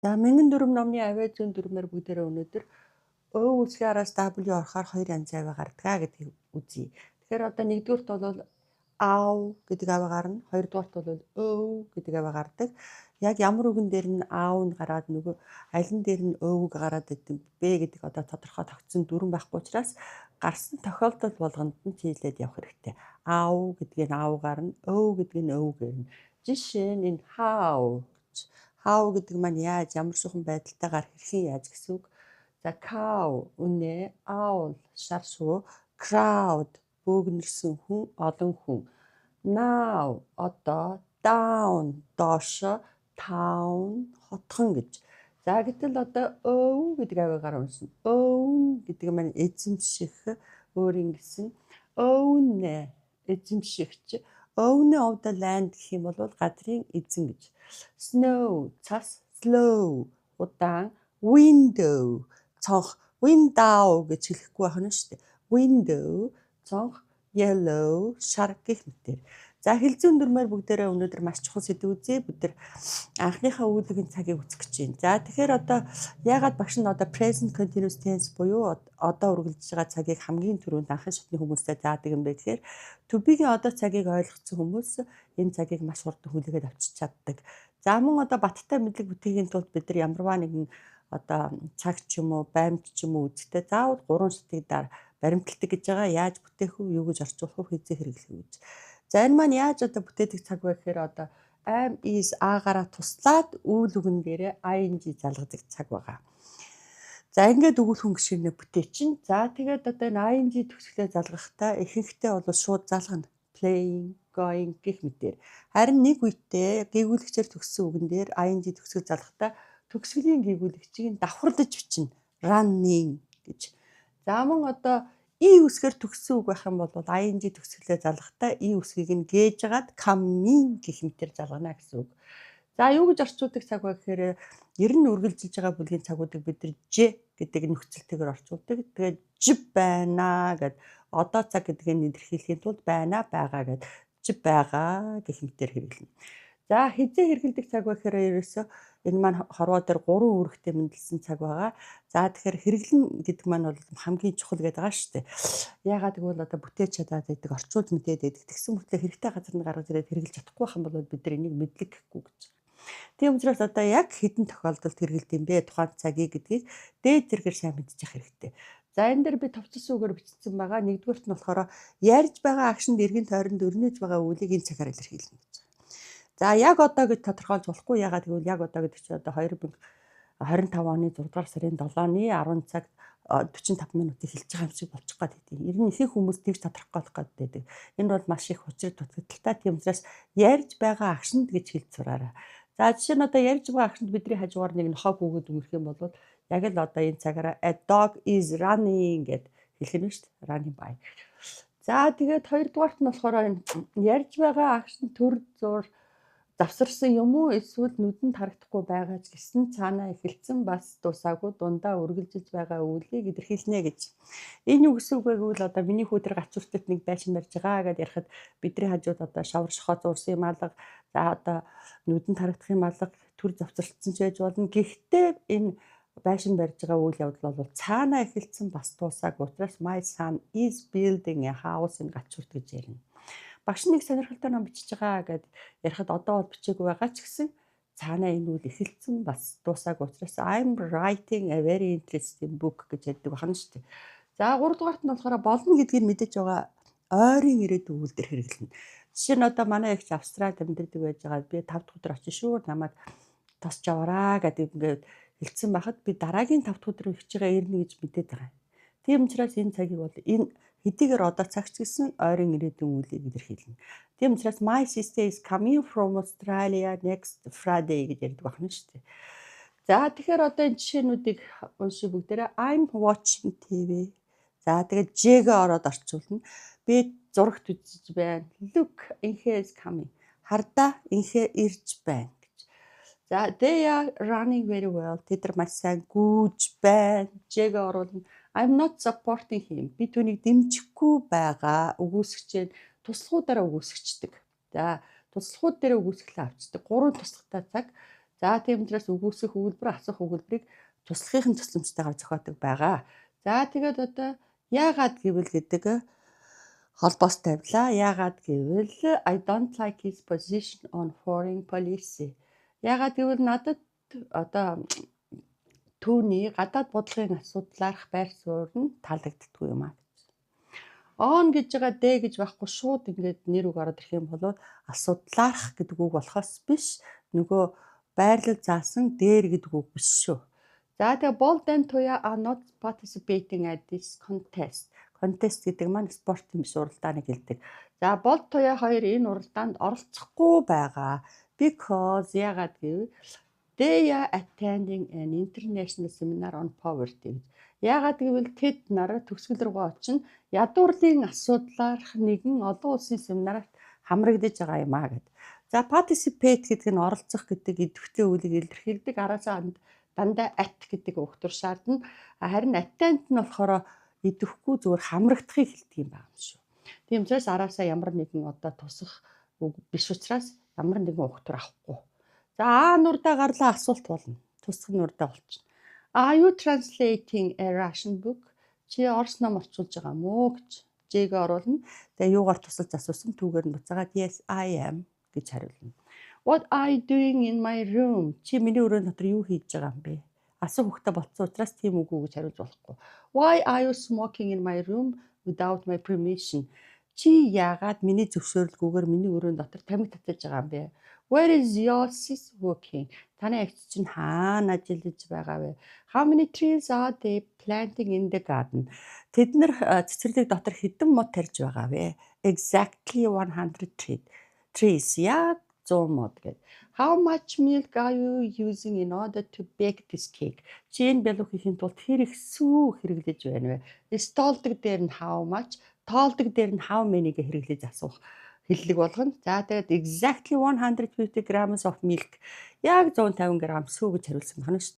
За, мянган дүрэм номны авиа зүйн дүрмээр бүгдээрээ өнөөдөр Ө үсгийн араас W орохоор хоёр янзын авиа гардаг гэдгийг үзье. Тэгэхээр одоо нэгдүгээрт бол ав гэдэг авиа гарна. Хоёрдугаарт бол өв гэдэг авиа гардаг. Яг ямар үгэн дээр нь аав нь гараад, нөгөө аль нь дээр нь өвг гараад идэв бэ гэдэг одоо тодорхой тогтсон дүрэм байхгүй учраас гарсан тохиолдол болгонд нь хийлээд явах хэрэгтэй. Аав гэдгийг аав гарна, өв гэдгийг нь өв гэрнэ. Жишээ нь энэ how гэж. How гэдэг маань яаж, ямар шухан байдалтайгаар, хэрхэн яаж гэсэн үг. За, cow үнэ, owl шар шувуу, crowd бөөгнөрсөн хүн, олон хүн. Now одоо, down доошо, town хотхон гэж. За, гэтэл одоо өв гэдэг авиагаар уншина. Own гэдэг маань эзэмших, өөрийн гэсэн, own эзэмшигч, owner of the land гэх юм бол газрын эзэн гэж. Snow цас, slow удаан, window цонх, window гэж хэлэхгүй байх нь шүү дээ. Window цонх, yellow шар гэх мэтээр. За, хэлзүүн дүрмээр бүгдээрээ өнөөдөр маш чухал сэдэв үзье. Бид нар анхныхаа өгүүлбэрийн цагийг үзэх гэж байна. За, тэгэхээр одоо яагаад багш нь одоо present continuous tense буюу одоо үргэлжлэж байгаа цагийг хамгийн түрүүнд анхны шатны хүмүүстэй заадаг юм бэ гэхээр to be-гийн одоо цагийг ойлгоцсон хүмүүс энэ цагийг маш хурдан хүлээгээд авчиж чаддаг. За, мөн одоо баттай мэдлэг бүтээхийн тулд бид нар ямарваа нэгэн одоо цаг ч юм уу, баймт ч юм уу үзэхдээ заавал гурван шатыг дараа баримталдаг гэж байгаа. Яаж бүтээх вэ, юу гэж орчуулах вэ, хэзээ хэрэглэх вэ гэж. За, энэ маань яаж одоо бүтээдэг цаг вэ гэхээр одоо am, is, are-гаараа туслаад үйл үгэн дээрээ ing залгадаг цаг байгаа. За, ингээд өгүүлэх гишүүнээ бүтээчин. За, тэгээд одоо энэ ing төгсгөлөө залгахдаа ихэнхдээ бол шууд залгана. Playing, going гэх мэтээр. Харин нэг үедээ гийгүүлэгчээр төгссөн үгэн дээр ing төгсгөл залгахдаа төгсгөлийн гийгүүлэгчийг давхарлаж бичнэ. Running гэж. За, мөн одоо и үсгээр төгссөн үг байх юм бол ing төгсгөлөө залгахдаа и үсгийг нь гээж хагаад coming гэх мэтээр залгана гэсэн үг. За, юу гэж орчуулдаг цаг вэ гэхээр ер нь үргэлжилж байгаа бүлгийн цагуудыг бид нар ж гэдэг нөхцөлтэйгээр орчуулдаг. Тэгээд ж байна гэд одоо цаг гэдгийг илэрхийлэхийн тулд байна, байгаа гэд ж байгаа гэх мэтээр хэрэглэнэ. За, хэзээ хэрэглэдэг цаг вэ гэхээр ерөөсөө энэ маань хорвоо дээр гурван үүрэгтэй мэндлсэн цаг байгаа. За, тэгэхээр хэрэглэн гэдэг маань бол хамгийн чухал гэдэг байгаа шүү дээ. Яагаад гэвэл одоо бүтээж чадаад байдаг, орчуулж мэдээд байдаг. Тэгсэн мөртлөө хэрэгтэй газар нь гаргаж ирээд хэрэглэж чадахгүй байх юм бол бид нар энийг мэдлэг гэхгүй гэж. Тийм учраас одоо яг хэдэн тохиолдолд хэрэглэдэг юм бэ тухайн цагийг гэдгийг дээд зэргээр сайн мэдчих хэрэгтэй. За, энэ дээр би товчсон үгээр бичсэн байгаа. Нэгдүгээрт нь болохоор ярьж байгаа action д эргэн тойронд өрнөж байгаа үйлийг энэ цагаар илэрхийлнэ гэж. За, яг одоо гэж тодорхойлж болохгүй. Яагаад гэвэл яг одоо гэдэг чинь одоо 2025 оны 6 дугаар сарын 7-ны 10 цаг 45 минутыг хэлж байгаа юм шиг болчих гээд байдаг. Ер нь ихэнх хүмүүс тэгж тодорхойлох гээд байдаг. Энэ бол маш их учир дутагдалтай. Тийм учраас ярьж байгаа action д гэж хэлж сураарай. За, жишээ нь одоо ярьж байгаа action д бидний хажуугаар нэг нохой гүйгээд өнгөрөх юм бол яг л одоо энэ цагаараа "A dog is running" гэд хэлэх нь шүү дээ. Running by. За, тэгээд хоёрдугаарт нь болохоор энэ ярьж байгаа action төр зуур завсарсан юм уу, эсвэл нүдэнд харагдахгүй байгаа ч гэсэн цаанаа эхэлсэн, бас дуусаагүй, дундаа үргэлжилж байгаа үйлийг илэрхийлнэ гэж. Энэ юу гэсэн үг вэ гэвэл одоо миний хүү тэр гач хүртэлт нэг байшин барьж байгаа гэдээ ярихад бидний хажууд одоо шавар шохоо зуурсан юм алга, за одоо нүдэнд харагдах юм алга, төр завсарлцсан ч байж болно. Гэхдээ энэ байшин барьж байгаа үйл явдал бол цаанаа эхэлсэн, бас дуусаагүй учраас "My son is building a house in Гачурт" гэж ярина. Багш нэг сонирхолтой ном бичиж байгаа гэд ярихад одоо бол бичээгүй байгаа ч гэсэн цаанаа энэ үйл эхэлсэн, бас дуусаагүй учраас "I'm writing a very interesting book" гэж ярьдаг байна шүү дээ. За, гуравдугаарт нь болохоор болно гэдгийг мэдэж байгаа ойрын ирээдүйн үйл дээр хэрэглэнэ. Жишээ нь одоо манай эгч Австралид амьдардаг байж байгаа, би 5 дахь өдөр очиж шүү, намайг тосч аваараа гэдэг ингээд хэлсэн байхад би дараагийн 5 дахь өдөр эгчийгээ ирнэ гэж мэдээд байгаа. Тийм учраас энэ цагийг бол энэ хэдийгээр одоо цагч гэсэн ойрын ирээдүйн үйлийг илэрхийлнэ. Тийм учраас "My sister is coming from Australia next Friday" гэж ярьдаг байна шүү дээ. За, тэгэхээр одоо энэ жишээнүүдийг уншия бүгдээрээ. I'm watching TV. За, тэгээд Ж-гээ ороод орчуулна. Би зурагт үзэж байна. Look, Инхээ is coming. Хардаа, Инхээ ирж байна гэж. За, they are running very well. Тэд нар маш сайн гүйж байна. Ж-гээ оруулна. I'm not supporting him. Би түүнийг дэмжихгүй байгаа. Үгүйсгэж, туслахуудаараа үгүйсгэждэг. За, туслахууд дээр үгүйсгэлээ авчдаг. Гурван туслахтай цаг. За, тийм учраас үгүйсгэх өгүүлбэр, асуух өгүүлбэрийг туслахын тусламжтайгаар зохиодог байгаа. За, тэгээд одоо яагаад гэвэл гэдэг холбоос тавилаа. Яагаад гэвэл I don't like his position on foreign policy. Яагаад гэвэл надад одоо түүний гадаад бодлогын асуудлаарх байр суурь нь таалагддаггүй юм а гэж. On гэж байгаа the гэж байхгүй, шууд ингээд нэр үг ороод ирэх юм бол асуудлаарх гэдэг үг болохоос биш, нөгөө байрлал заасан дээр гэдэг үг биш шүү. За, тэгээ Bold and Tuya are not participating at this contest. Contest гэдэг маань спортын биш, уралдааныг хэлдэг. За, Bold, Туяа хоёр энэ уралдаанд оролцохгүй байгаа. Because, яагаад гэвэл, they are attending an international seminar on poverty гэж. Яагаад гэвэл тэд нар төгсгөл рүүгээ очино, ядуурлын асуудлаарх нэгэн олон улсын семинарт хамрагдаж байгаа юм а гэд. За, participate гэдэг нь оролцох гэдэг идэвхтэй үйлийг илэрхийлдэг. Араасаа дандаа at гэдэг угтвар шаардна. Харин attend нь болохоор идэвхгүй, зүгээр хамрагдахыг хэлдэг юм байна юм шүү. Тийм учраас араасаа ямар нэгэн одоо тусах үг биш учраас ямар нэгэн угтвар авахгүй. За, А нурдаа гарлаа, асуулт болно. Тусах нурдаа болчихно. Are you translating a Russian book? Чи орос ном орчуулж байгаа юм уу гэж Ж-г оруулна. Тэгээ юугаар тусалж асуусан, түүгээр нь буцаагаад "Yes, I am" гэж хариулна. What are you doing in my room? Чи миний өрөөнд дотор юу хийж байгаа юм бэ? Асуух үгтэй болцсон учраас тийм үгүй гэж хариулж болохгүй. Why are you smoking in my room without my permission? Чи яагаад миний зөвшөөрлгүйгээр миний өрөөнд дотор тамхи татаж байгаа юм бэ? Where is your sis working? Таны эгч чинь хаана ажиллаж байгаа вэ? How many trees are they planting in the garden? Тэд нар цэцэрлэг дотор хэдэн мод тарьж байгаа вэ? Exactly 100 trees. Яг 100 мод гээд. How much milk are you using in order to bake this cake? Чи энэ бялуу хийхийн тулд хэр их сүү хэрэглэж байна вэ? Столдог дээр нь how much, тоолдог дээр нь how many-г хэрэглэж асуух хэллэг болгоно. За, тэгээд exactly 150 grams of milk. Яг 150 г сүү гэж хариулсан байна шүү.